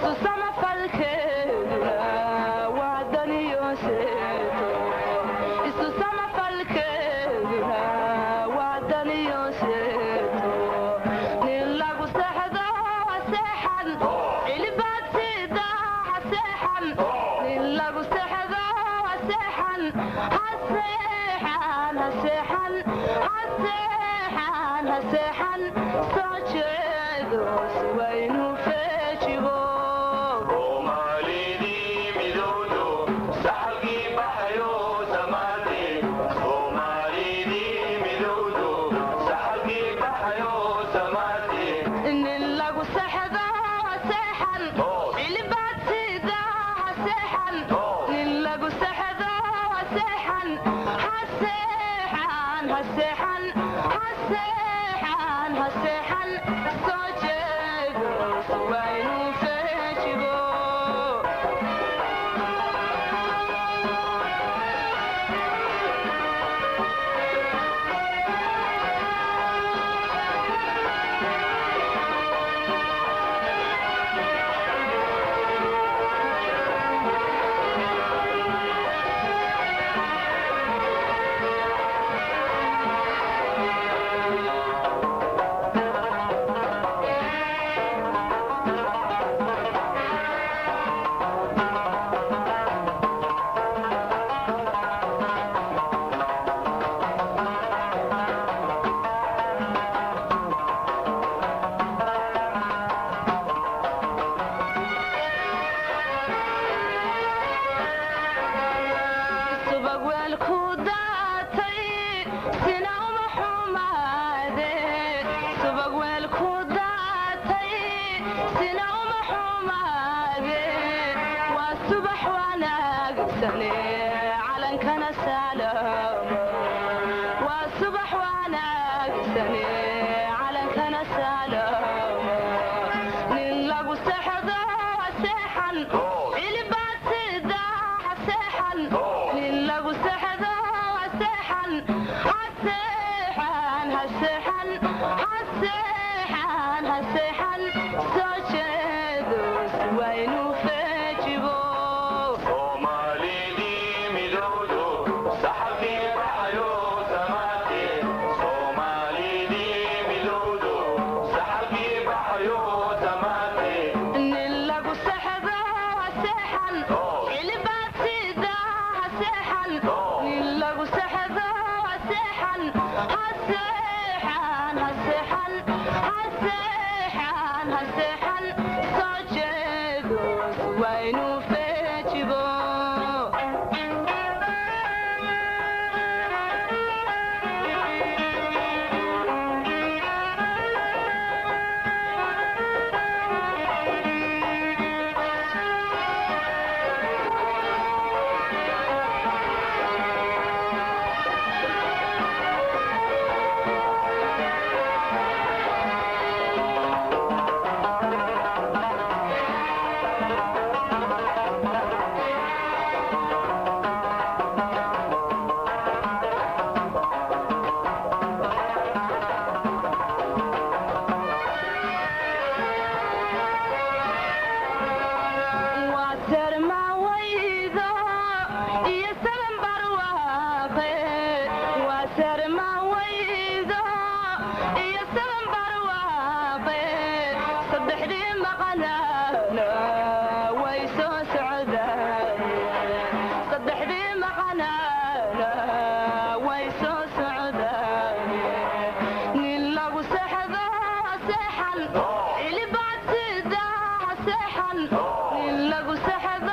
Isu samafalkeeduna waa daniyo seeto. Isu samafalkeeduna waa daniyo seeto. Nin lagu seexdo ha seexan, cilibaad sida ha seexan. Nin lagu seexdo ha seexan, ha seexan, ha seexan, ha seexan, ha seexan. Soo jeedo si waynu feejigo. Soomaalidii midowdo, saxalkii baxayo samaate. Soomaalidii midowdo, saxalkii baxayo samaate. Nin lagu seexdo ha seexan, cilibaad sida ha seexan. Nin lagu seexdo ha seexan, ha seexan, ha seexan, ha seexan, ha seexan. Soo jeedo si waynu feejigo. Subag weelku daatay sina uma xumaade. Subag weelku daatay sina uma xumaade. Waa subax wanaagsane, calankana salaamo. Waa subax wanaagsane, calankana salaamo. Nin lagu seexdo ha seexan, cilibaad sida ha seexan. Nin lagu seexdo ha seexan, ha seexan, ha seexan, ha seexan, ha seexan. Soo jeedo si waynu feejigo. Soomaalidii midowdo, saxalkii baxayo samaate. Soomaalidii midowdo, saxalkii baxayo samaate. Nin lagu seexdo ha seexan, cilibaad sida ha seexan. Nin lagu seexdo ha seexan, ha seexan, ha seexan, ha seexan, ha seexan. Soo jeedo si waynu feejigo. Waa sarmawaydo iyo saban barwaaqe. Waa sarmawaydo iyo saban barwaaqe. Saddexdii maqanaana way soo socdaan. Saddexdii maqanaana way soo socdaan. Nin lagu seexdo ha seexan, cilibaad sida ha seexan. Nin lagu seexdo